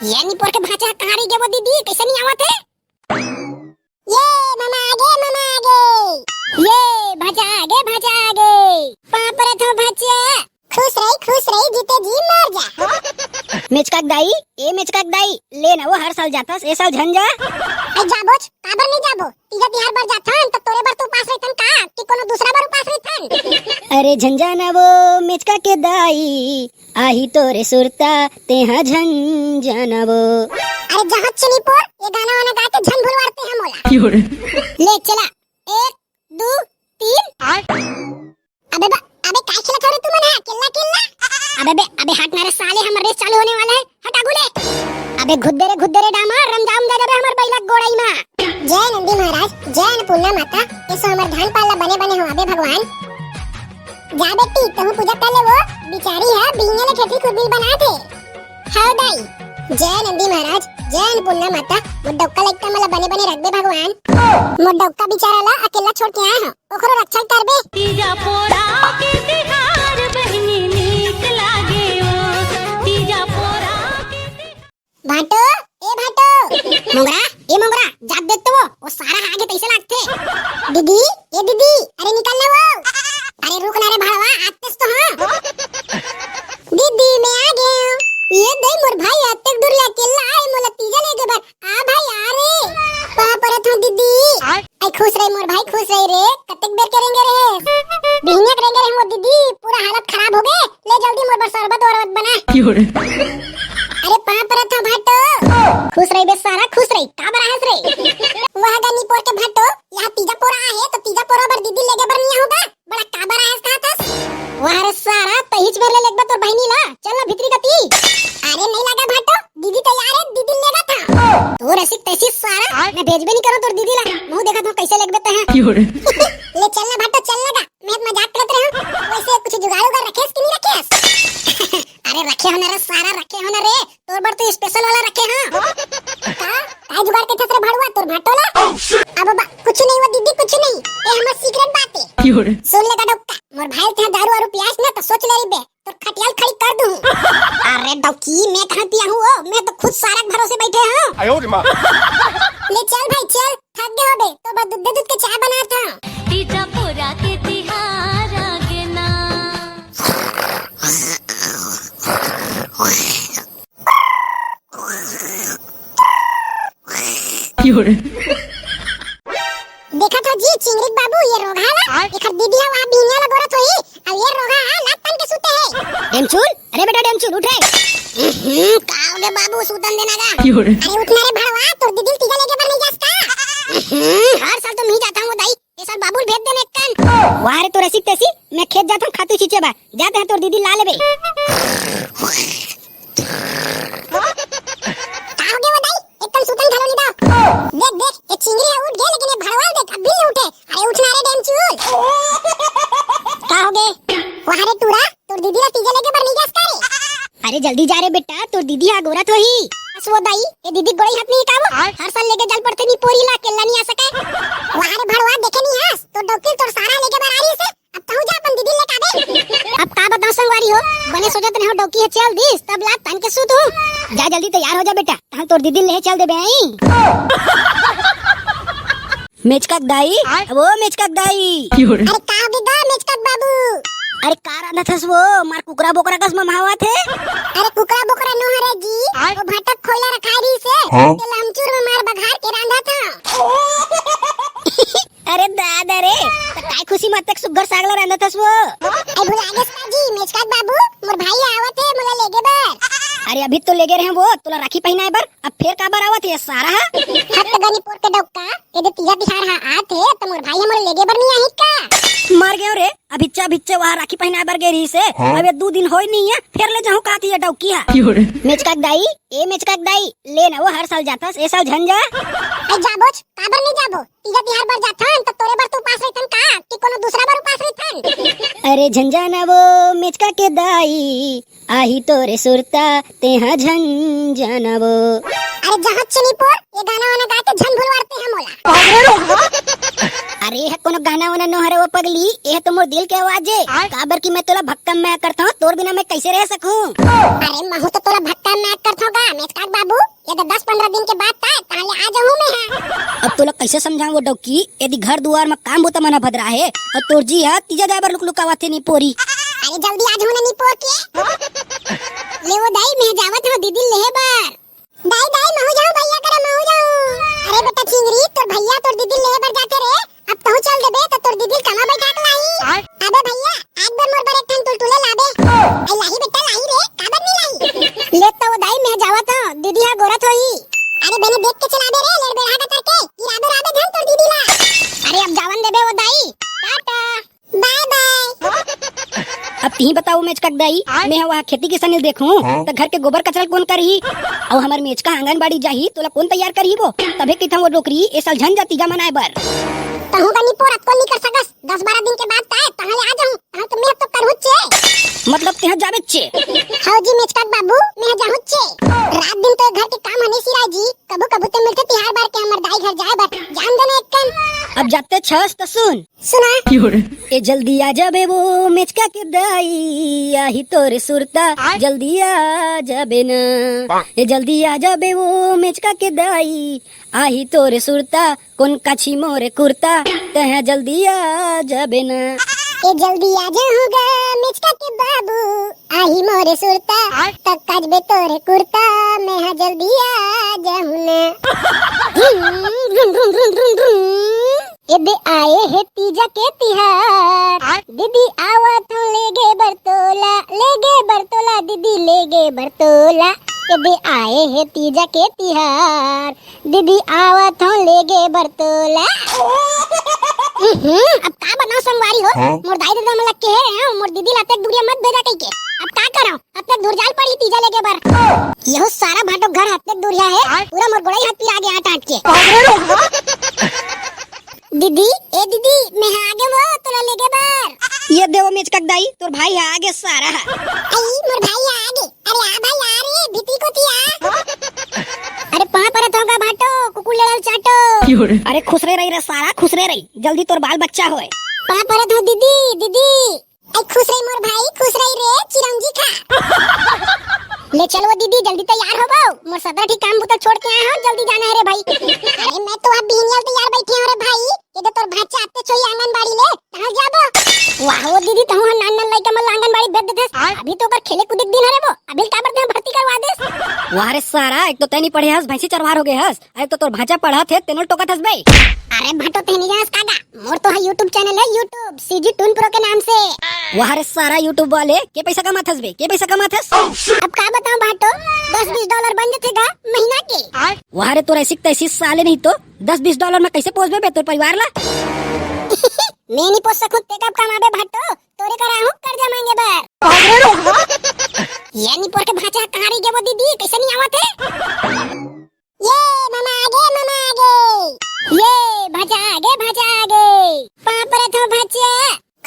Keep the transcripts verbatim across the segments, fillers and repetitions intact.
ये निपोर के भांचा कहाँ रही गे वो दीदी, कैसे नहीं आवत हे? ये ममा आगे, ममा आगे। ये भांचा आगे, भांचा आगे। पाँव परत हँव भांचा। खुश रही, खुश रही, जीते जी मर जा। मेचका के दाई, ए मेचका के दाई, ले ना वो हर साल जाथस, ए साल झन जा। ए जाबोच, काबर नहीं जाबो? तीजा तिहार बर जाथन, त तोरे बर तो उपास रहिथन का, कि कोनो दूसरा बर उपास रहिथन? अरे झन जा ना वो मेचका के दाई, आही तोरे सुरता, तेहा झन जा ना वो। अरे जहाँ चुनी पोर, ये गाना वाना गा के झन भुलवारते हैं मोला। ले चला, एक, दू, तीन। अबे बा, अबे काय खेलत हो रे तुमन हा? केल्ला, केल्ला। अबे बे, अबे हट ना रे साले, हमर रेस चालू होने वाला है। हट आगू ले। अबे घुद्दे रे, घुद्दे रे डामर, रम जाम जा जाबे हमर बैला गोड़ई मा। जय नंदी महाराज, जय अन्नपूर्णा माता, एसो हमर धान पान ला बने बने होवाबे भगवान। जा बेटी, तहूँ पूजा कर ले वो, बिचारी है बिहनिया ले ठेठरी खुरबिल बना थे। हाँ दाई। जय नंदी महाराज, जय अन्नपूर्णा माता, मोर डौका लइका मन ला बने बने रखबे भगवान। मोर डौका बिचारा ला अकेला छोड़ के आए हँव, ओकरो रक्षा करबे। तीजा पोरा के तिहार बहिनी नीक लागे ओ, तीजा पोरा के तिहार। भाटो, ए भाटो। मोंगरा, ए मोंगरा, जात देख तो वो, वो सारा आगे तैसे लागथे। दीदी, ए दीदी, अरे निकल ना वो। अरे रुक ना रे भड़वा, आतेस तो हाँ। दीदी, मैं आ गया हूँ। ये दे मोर भाई, अतेक दूर ले अकेला आए, मोला तीजा लेगे बर। आ भाई, आ रे। पाँव परत हँव दीदी। आय। आई खुश रही मोर भाई, खुश रही रे। कतेक बेर के रेंगे रहे? बिहनिया के रेंगे रहे वो दीदी, पूरा हालत खराब हो गए। ले जल्दी मोर बर शरबत वरबत बना। क्यों रे? अरे पाँव परत हँव भाटो। खुश रही बे सारा, खुश रही। काबर आहस रे? वह गनी पोर के भाटो, यहाँ तीजा पोरा आहे, तो तीजा पोरा बर दीदी लेगे बर नहीं आहूँ गा? बड़ा काबर आहस कहत हस? वाह रे सारा, तहीच मेर ले लेगबे तोर बहिनी ला। चल ना भीतरी कती। अरे नहीं लागा भाटो, दीदी तैयार है, दीदी लेगा था। तोर ऐसी तैसी सारा, मैं भेजबे नहीं करूँ तोर दीदी ला। मुँह देखा तो कैसे लेगबे ते हैं। क्यों रे? ले चल ना भाटो, चल लगा। मैं मजाक करत रहे हूँ। वैसे कुछ जुगाड़ उगाड़ रखेस कि नहीं रखेस? अरे रखे हो ना रे सारा, रखे हो ना रे। तोर बर तो स्पेशल वाला रखे हाँ। का? काय जुगाड़ के थस रे भड़ुआ, तोर भाटो ला? अब बा, कुछ नहीं वो दीदी, कुछ नहीं। ए हमर सीक्रेट बात है। क्यों रे? सुन ले गडौका, मोर भाई के दारू वारू पियास ना तो सोच ले रही बे, तोर खटियाल खड़ी कर दूँ। अरे डौकी, मैं कहाँ पिया हूँ वो? मैं तो खुद सारा के भरोसे बैठे हूँ। आयो रे माँ। ले चल भाई चल, थक गए हो बे, तो बस दूध दूध के चाय बना था। तीजा पोरा के तिहार आगे ना। क्यों रे? देखत हो जी, चिंगरी के बाबू, ये रोगहा ला, आय। एकर दीदी हा वहाँ बिहनिया ला गोरत होही, अब ये रोगहा हा लात तन के सूते है। डेमचुल, अरे बेटा डेमचुल, उठ रे। हम्म, का हो गे बाबू, सूतन देना गा? क्यों रे? अरे उठ ना रे भड़वा, तोर दीदी तीजा लेगे बर नहीं जास का? हम्म, हर साल तो मैं ही जाता हूँ दाई, ये साल बाबू ल भेज देना एक कन। वाह रे, तो रसिक तैसी, मैं खेत जाता हूँ खातू छींचे बर, जाते हैं तोर दीदी ला लेबे। का हो गे वो दाई? एकदम सुतन घलो नहीं दो। देख, देख, ये चिंगरी है उठ गए, लेकिन ये भड़वा देख, अब भी नहीं उठे। अरे उठ ना रे डेमचुल। का हो गे? वाह रे टूरा, तोर दीदी ला तीजा लेगे बर नहीं जास का रे? अरे जल्दी जा रे बेटा, तोर दीदी हा गोरत होही। बस वो दाई, ये दीदी गोड़ई हाथ नहीं का वो? हर साल लेगे जल पड़ते नहीं पोरी ला, अकेला नहीं आ सके। वाह रे भड़वा, देखे नहीं हस, तोर डौकी ल तोर सारा लेगे बर आ रही से। अब तहूँ जा अपन दीदी लेके आबे। अब का बताऊँ संगवारी हो, बने सोचत रहे हो डौकी हे चल दिस, तब लात तान के सूत हूँ। जा जल्दी तैयार हो जा बेटा, तहूँ तोर दीदी ले चल देबे आई। मेचका के दाई, आय। वो मेचका के दाई। अरे का हो गे गा मेचका के बाबू? अरे का रांधत हस वो, मार कुकरा बोकरा कस ममहावत हे। अरे कुकरा बोकरा नो हरे जी, आय। वो भाटा के खोइला रखाय रही से, हाँ। तेला अमचूर में मार बघार के रांधत हँव। अरे दादा रे, त काय खुशी म अतेक सुग्घर साग ला रांधत हस वो? अरे भुला गेस का जी, मेचका के बाबू, मोर भाई आवत हे, मोला लेगे बर। अरे अभी तो लेगे रहे वो, तोला राखी पहिनाय बर, अब फेर काबर आवत हे ये सारा हा? हट गनी पोर के डौका, ये दे तीजा तिहार हा आत हे, त मोर भाई हा मोला लेगे बर नहीं आही का? मर गयो रे, अभिच्चा अभिच्चे वहाँ राखी पहिनाय बर गे रही से, हाँ? अब ये दू दिन होय नहीं है, फेर ले जाहूँ काहत हे ये डौकी हा। मेचका के दाई, ए मेचका के दाई, ले ना वो हर साल जाथस, ए साल झन जा। अरे जाबोच, काबर नहीं जाबो? तीजा तिहार बर जाथन, त तोरे बर तो उपास रहिथन का, कि कोनो दूसरा बर उपास रहिथन? अरे झन जा ना वो मेचका के दाई, आही तोरे सुरता, तेहा झन जा ना वो। अरे जहाँ चुनी पोर, ये गाना वाना गा के झन भुलवारते हैं मोला। अरे ये कोनो गाना वाना नो हरे वो पगली, ये तो मोर दिल के आवाज है। काबर कि मैं तोला भक्कम मैं करता हूँ, तोर बिना मैं कैसे रह सकूँ? अरे महू तो तोला भक्कम मैं करता हूँ गा, मेचका के बाबू, अगर दस पंद्रह दिन के बाद ताय, ताले आ जाहूं मैं हा। अब तोला कैसे समझाऊं वो डौकी, यदि घर दुआर म काम बुता मन ह भदरा हे, अउ तोर जी ह तीजा जाय बर लुकलुकावत हे निपोरी। अरे जल्दी आ जाहूं ना निपोर के। ले वो दाई, मैं जावत हूं दीदी लेहे बर। दाई, दाई, महू जाऊं भैया करा, महू जाऊं। अरे बेटा चिंगरी, तोर भैया तोर दीदी लेहे बर जाथे रे। अब तहूं चल देबे त तोर दीदी ल कहां बैठा के लाही? अबे भैया, आज बर मोर बर एक ठन टुलटुले लाबे। ए लाही बेटा, लाही रे, काबर नहीं लाही? ले त वो दाई, मैं जावत हूं, दीदी हा गोरत होही। अरे बेने देख के चलाबे रे, लेड़ बेड़ा का करके, गिराबे राबे झन तोर दीदी ला। अरे अब जावन देबे वो दाई, टाटा। बाय बाय। अब तिही बताओ मेचका के दाई, मैं ह वहाँ खेती किसानी ल देखहूँ, त घर के गोबर कचरा ल कोन करही? अउ हमर मेचका आंगनबाड़ी जाही, तोला कोन तैयार करही वो? तभे कहिथंव वो डोकरी, ए साल झन जा तीजा मनाए बर। तहूं का निपोर अतको नी कर सकस, दस बारह दिन के बाद ताय, तहां ले आ जाहूं, तहां तो मैं तो करहूं चे। मतलब तेहा जाबे चे? हव जी मेचका के बाबू, मैं जाहूं चे। रात दिन तो ए घर के काम हने सिराय जी, कभू कभू ते मिलथे तिहार बार के हमर दाई घर जाए बर, जान देना एक कन। अब जाते छस त सुन, सुना। ए जल्दी आ जाबे वो मेचका के दाई, आही तोरे सुरता, जल्दी आ जाबे ना। ए जल्दी आ जाबे वो मेचका के दाई, आही तोरे सुरता, कोन काछी मोरे कुरता, तेहा जल्दी आ जाबे ना। ए जल्दी आ जाहूं गा मेचका के बाबू, आही मोरे सुरता, त काचबे तोरे कुरता, मैं हा जल्दी आ जाहूं ना। Run, run, run, run, run. एदे आए हे तीजा के तिहार। दीदी आवत हूँ लेगे बर तोला, लेगे बर तोला, दीदी लेगे बर तोला। एदे आए हे तीजा के तिहार। दीदी आवत हूँ लेगे बर तोला। हम्म, अब का बताओ संगवारी हो? हाँ? मोर दाई ददा मन ला कहे रहे हूँ, मोर दीदी ला अतेक दूरिया मत भेजा कहिके। अब का करंव? अतेक दूर जाय ल पड़ही तीजा लेगे बर। यहू सारा भांटो घर अतेक दूरिया हे, पूरा मोर गोड़ई हाथ पिरा गे आंट आंट के। दीदी, ए दीदी, मैं हा आगे वो तोला लेगे बर। ये दे वो मेचका के दाई, तोर भाई हा आगे सारा हा। आई, मोर भाई हा आगे। अरे आ भाई आ रे, भीतरी कोती आ। अरे पाँव परत हंव गा भांटो, कुकुर लेड़ल चाटो। अरे खुसरे रही रे सारा, खुसरे रही, जल्दी तोर बाल बच्चा होय। पाँव परत हंव दीदी, दीदी। ए, खुश रही मोर भाई, खुश रही रे, चिरंजी खा। ले चल वो दीदी, जल्दी तैयार होबो, मोर सतरा ठी काम बुता छोड़ के आए हंव, जल्दी जाना हे रे भाई। अरे मैं तो अब बिहनिया ले तैयार बैठे हंव रे भाई, ये तो तोर भांचा आते छोई आंगनबाड़ी ले, कहां जाबो? वाह वो दीदी, तहूं ह नान नान लइका मन ला आंगनबाड़ी भेज देथस, अभी तो ओकर खेले कूदे के दिन हरे वो, अभी काबर तें भर्ती करवा देस? वाह रे सारा, एक तो तैं नी पढ़े हस, भैंसी चरवार हो गे हस, अरे तो तोर भांचा पढ़त हे, तेनो ल टोकत हस बे। अरे भांटो, तें नी जानस का गा? मोर तो है YouTube channel है, YouTube, CG Toon Pro के नाम से। वाह रे सारा YouTube वाले, के पैसा कमात हस बे, के पैसा कमात हस? अब का बताऊं भांटो, दस बीस dollar बन जथे गा महीना के। वाह रे, तोर ऐसी तैसी साले नहीं तो दस बीस dollar में कैसे पोसबे बे तोर परिवार ला? मैं नहीं पोस सकूं, तें कब कमाबे भांटो, तोरे करा हूं कर्जा मांगे बर। ये निपोर के भांचा कहां रही गे वो दीदी, कैसे नहीं आवत हे? ये ममा आगे, ममा आगे। ये भांचा आगे, भांचा आगे। पाँव परत हंव भांचा।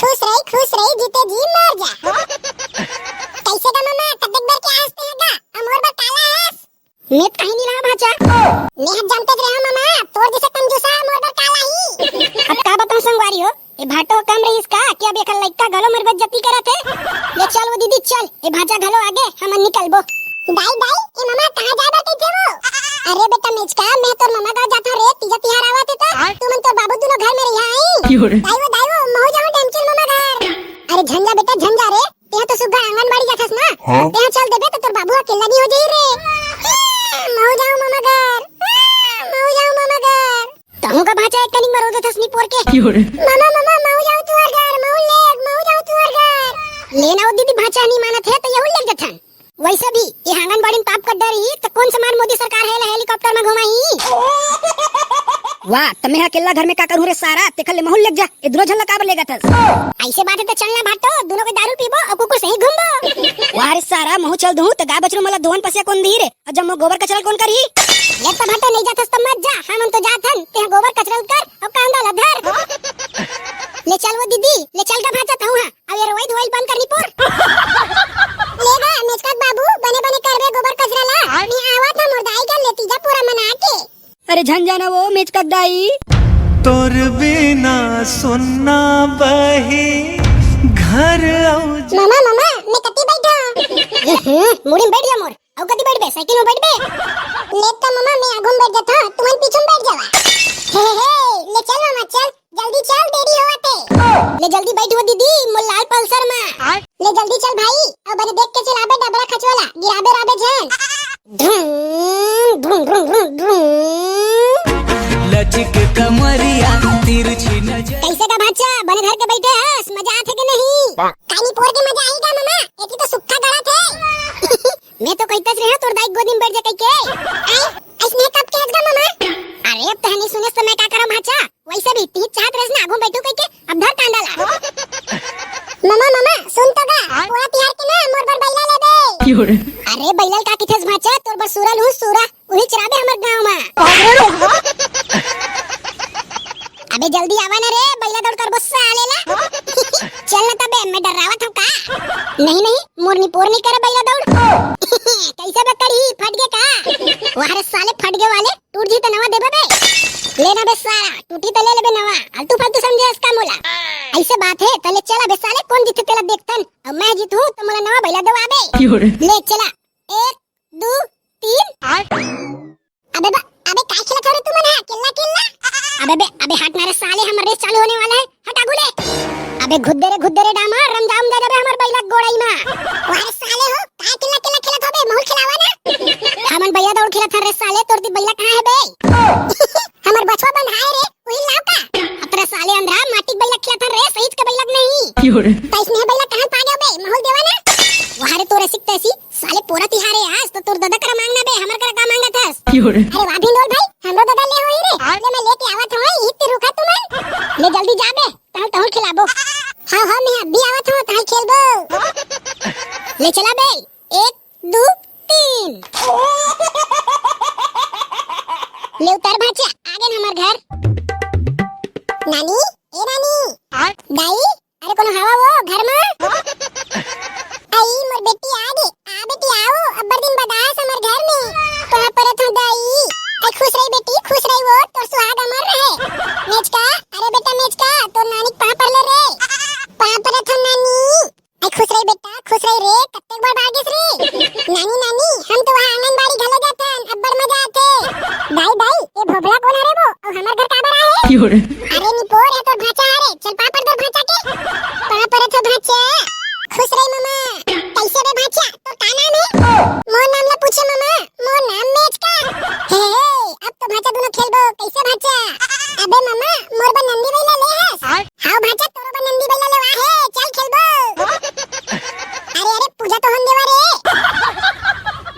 खुश रही, खुश रही, जीते जी मर जा। कैसे गा ममा, कतेक बेर के आस ते हे गा, अउ मोर बर काला हस? मैं कहीं नहीं रहा भांचा। मैं हर जानते रहे हंव ममा, तोर जैसे कंजूसा मोर बर काला ही। अब का बताऊं संगवारी हो, ए भांटो कम रहिस का कि अब एकर लइका घलो मोर बेइज्जती करत हे। ले चल वो दीदी चल, ए भांचा घलो आगे, हमन निकलबो। दाई, दाई, ए ममा कहां जाय बर कहिथे वो? अरे बेटा मेचका, मैं तोर ममा गांव जाथंव रे, तीजा तिहार आवत हे त तुमन तोर बाबू दुनो घर में रहिहा, आई? दाई वो, दाई वो, महू जाहूं डेमचिल ममा घर। अरे झन जा बेटा, झन जा रे, तेहा तो सुग्घर आंगनबाड़ी जाथस ना, हाँ? तेहा चल देबे त तोर बाबू अकेल्ला नहीं हो जाही रे। महू जाहूं ममा घर, महू जाहूं ममा घर। तहूं का भांचा एक कनिक म रो देथस निपोर के। ममा, ममा, महू जाहूं तुंहर घर, महू लेग, महू जाहूं तुंहर घर। ले ना वो दीदी, भांचा नहीं मानत हे त यहू लेग जथन। वैसे भी ये आंगनबाड़ी में पाप कर डरी त कौन समान मोदी सरकार हे ला helicopter में घुमाही? वाह, त मैं अकेल्ला घर में का करूं रे सारा, तेखर ले महू लेग जा, ए दुनो झन ला काबर लेगथस? ऐसे बात हे त चल ना भांटो, दुनो के दारू पीबो अउ कुकुर सही घूमबो। वाह रे सारा, महू चल दूं त गाय बछरू मन ला धोवन पसिया कौन दिही रे? अउ जम्मो गोबर कचरा ल कोन करही? ले त भांटो नहीं जाथस त मत जा, हमन तो जाथन, तेहा गोबर कचरा ल कर अउ कांदा ल धर। ले चल वो दीदी, ले चल गा भांचा तहूं हा, अब ये रोवई धोवई ल बंद कर निपोर। ले गा मेचका के बाबू, बने बने करबे गोबर कचरा ला, मैं आवत हंव मोर दाई घर ले तीजा पूरा मना के। अरे झन जाना वो मेचका के दाई। तोर बिना सुन्ना बही घर अउ ममा, ममा, मैं कती बैठा? मुड़ी में बैठ जा मोर। अउ कती बैठबे? साइकिल में बैठबे? ले लचक कमरिया, तिरछी नजर। कैसे का भांचा, बने धर के बैठे हस, मजा आथे के नहीं? कानी पोर के मजा आई का मामा, एती तो सुक्खा गड़ा थे। मैं तो कहितस रहे तोर दाई गोदी में बैठ जा कहिके। आई, ऐसने कब के हस गा मामा? अरे अब तहनी सुनेस तो मैं का करम भांचा? वैसे भी तीज चाहत रहिस ना, आगू बैठू कहिके, अब धर कांदा ला। ममा, ममा, सुन तो गा, पूरा तिहार के ना मोर बर बैला लेबे। अरे बैला ल का किथस भांचा, तोर बर सूरा लूं, सूरा, उही चराबे हमर गांव मा। अबे जल्दी आवा ना रे, बैला दौड़ करबो साले ला। चल ना तबे, मैं डर्रावत हूं का? नहीं, नहीं, मोर नी पोर नी करे बैला दौड़। कैसे बे करी, फट गे का? वाह रे साले, फट गे वाले। टूट जी त नवा देबे बे। ले ना बे सारा, टूटी त ले लेबे नवा। आलतू फालतू समझे हस का मोला? ऐसे बात हे, त ले चला बे साले, कोन जीतथे तेला देखथन। अब मैं जीतहूं त मोला नवा बैला देवाबे। ले चला, एक, दू, तीन। अबे बा, अबे काय खेलत हो रे तुमन हा? केल्ला, केल्ला। अबे बे, अबे हट ना रे साले, हमर रेस चालू होने वाला है। हट आगू ले। अबे घुद्दे रे, घुद्दे रे डामर, रम जाम जा जाबे हमर बैला गोड़ाई मा। वाह रे साले हो, काय केल्ला, केल्ला खेलत हो बे? महूं ल खेलावा ना। हमन बैला दौड़ खेलत हन रे साले, तोर ती बैला कहां हे बे? हमर बछवा बंधाए रे, उही लाव का? अतरा साले अंधरा, माटी के बैला खेलत हन रे, सहीच के बैला नहीं। तैसने हे बैला कहां पा गया बे? महूं ल देवा ना। वाह रे तोर ऐसी तैसी, साले पोरा तिहार हे आज, तो तोर ददा करा मांगना बे, हमर करा का मांगत हस? अरे वाह भिंडोल भाई, हमरो ददा ले होई रे। ले मैं लेके आवत हूं, इत्ते रुका तुमन। ले जल्दी जा बे, तहल तहल खिलाबो। हां, हां, मैं अभी आवत हूं, तहल खेलबो। ले चला बे, एक, दू, तीन। ले उतर भांचा, आ गेन हमर घर। नानी, ए नानी। दाई, अरे कोनो हवा वो घर मा? आई मोर बेटी आ गे। आ बेटी आओ, अब्बड़ दिन बाद आस हमर घर में। पाँव परत हूं दाई। आई खुश रही बेटी, खुश रही वो, तोर सुहाग अमर रहे। मेचका, अरे बेटा मेचका, तोर नानी के पाँव पर ले रे। पाँव परत हूं नानी। आई खुश रही बेटा, खुश रही रे, कत्तेक बड़ बागिस रे। नानी, नानी, हम तो वहां आंगनबाड़ी घलो जाथन, अब्बड़ मजा आथे। दाई, दाई, ये भोभला कोन हरे वो? अउ हमर घर काबर आए हे? अरे निपोर, ये तोर भांचा हरे, चल पाँव पर तोर भांचा के। पाँव परत हूं भांचा। खुश रही ममा। कैसे बे भांचा, तोर का नाम हे? मोर नाम ला पूछे ममा, मोर नाम मेचका। हे, हे, अब तो भांचा दूनो खेलबो, कैसे भांचा? अबे ममा, मोर बर नंदी बइला ले हस? हाव भांचा, तोरो बर नंदी बइला लेवा हे, चल खेलबो। अरे, अरे, पूजा तो होन देवा रे।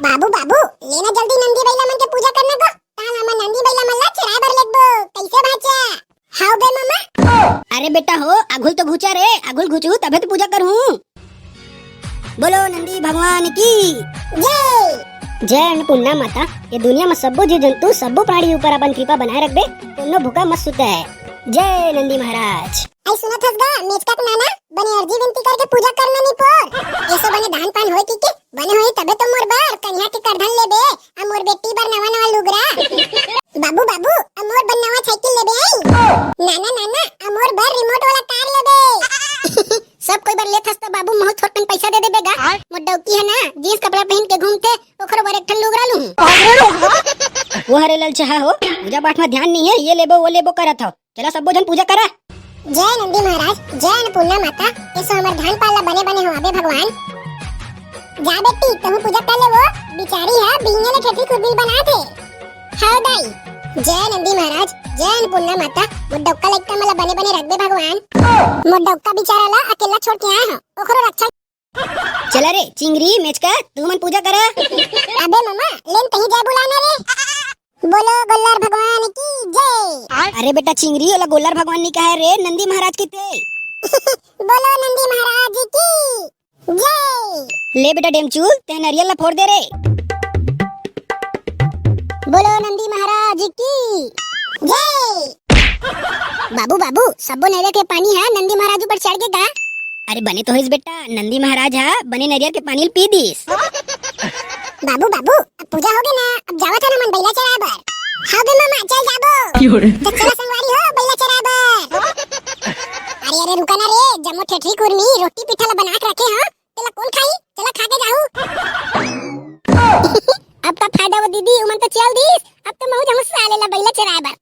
बाबू, बाबू, लेना जल्दी नंदी बइला मन के पूजा करना को। तान हमन नंदी बइला मन ला चराए बर लेगबो। कैसे भांचा? हाव बे ममा। अरे बेटा हो, आघुल तो घुचा रे, आघुल घुचू तभे तो पूजा करहूं। बोलो नंदी भगवान की जय। जय अन्नपूर्णा माता, ये दुनिया में सब्बो जीव जंतु, सब्बो प्राणी ऊपर अपन कृपा बनाए रखबे, कोनो भूखा मत सुते है। जय नंदी महाराज। आई सुनत हस गा, मेचका के नाना, बने अर्जी विनती करके पूजा करना निपोर। एसो बने धान पान होय की के, बने होही तबे तो मोर बर कनिहा के करधन लेबे, आ मोर बेटी बर नवा नवा लुगरा। बाबू, बाबू, आ मोर बर नवा साइकिल लेबे आई। नाना, नाना, आ मोर बर रिमोट वाला कार लेबे। सब कोई बर लेत हस त बाबू, महूं थोरकन पैसा दे देबे गा। मोर डौकी हे ना, जींस कपड़ा पहिन के घूमथे, ओखरो बर एक ठन लुगरा लूहूं। वो हरे ललचहा हो, पूजा पाठ में ध्यान नहीं है, ये लेबो वो लेबो करत हो। चला सब्बो झन पूजा करा। जय नंदी महाराज, जय अन्नपूर्णा माता, एसो हमर धान पान ला बने बने होवाबे भगवान। जा बेटी, तहूं पूजा कर ले वो, बिचारी ह बिहिनिया ले ठेठरी खुरमी बनात हे। हाव दाई, जय नंदी महाराज, जय अन्नपूर्णा माता, मोर डौका लइका मन ला बने बने रखबे भगवान। मोर डौका बिचारा ला अकेला छोड़ के आए हंव, ओखरो रक्षा चला रे, चिंगरी, मेचका, तुमन पूजा करा। अबे ममा, लेन तहीं जाय बुलाना रे। बोलो गोल्लर भगवान की जय। अरे बेटा चिंगरी, ओला गोल्लर भगवान नहीं कहे रे, नंदी महाराज की ते। बोलो नंदी महाराज की जय। ले बेटा डेमचू, ते नरियल ला फोड़ दे रे। बोलो नंदी महाराज की जय। बाबू, बाबू, सब्बो नरियर के पानी ह नंदी महाराज ऊपर चढ़ गे का? अरे बने तो होइस बेटा, नंदी महाराज ह बने नरियर के पानी ल पी दिस। बाबू, बाबू, अब पूजा होगे ना, अब जावत हन हमन बइला चराए बर। हाव बे मामा, चल जाबो। त चला संगवारी हो, बइला चराए बर। अरे, अरे, रुका ना रे, जम्मो ठेठरी खुरमी, रोटी पीठा ल बना के रखे हंव, तेला कोन खाही? चला खा के जाहू। अब का फायदा वो दीदी, उमन तो चल दिस, अब तो महूं जाहूं साले ला बइला चराए बर।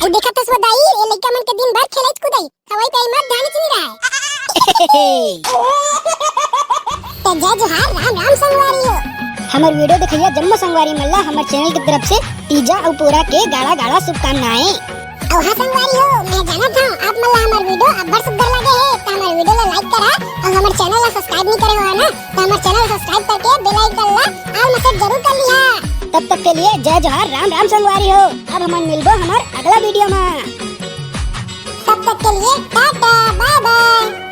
अरे देखा तस वो दाई, ए लइका मन के दिन भर खेलत कूदई, खवई पियई मत ध्यान च नहीं रहे। त जय जोहार, राम राम संगवारी हो। हमर video देखइया जम्मो संगवारी मन ला हमर channel के तरफ से तीजा अउ पोरा के गाड़ा गाड़ा शुभकामनाएं। अउ हाँ संगवारी हो, मैं जानत हूँ आप मन ला हमर video अब्बड़ सुग्घर लगे हे, तो हमर video ला like करा अउ हमर channel ला subscribe नहीं करे हो ना, तो हमर channel subscribe करके bell icon ला all message जरूर कर लिहा। तब तक के लिए जय जोहार, राम राम संगवारी हो। अब हमन मिलबो हमर अगला video में। तब तक के लिए टाटा, bye bye।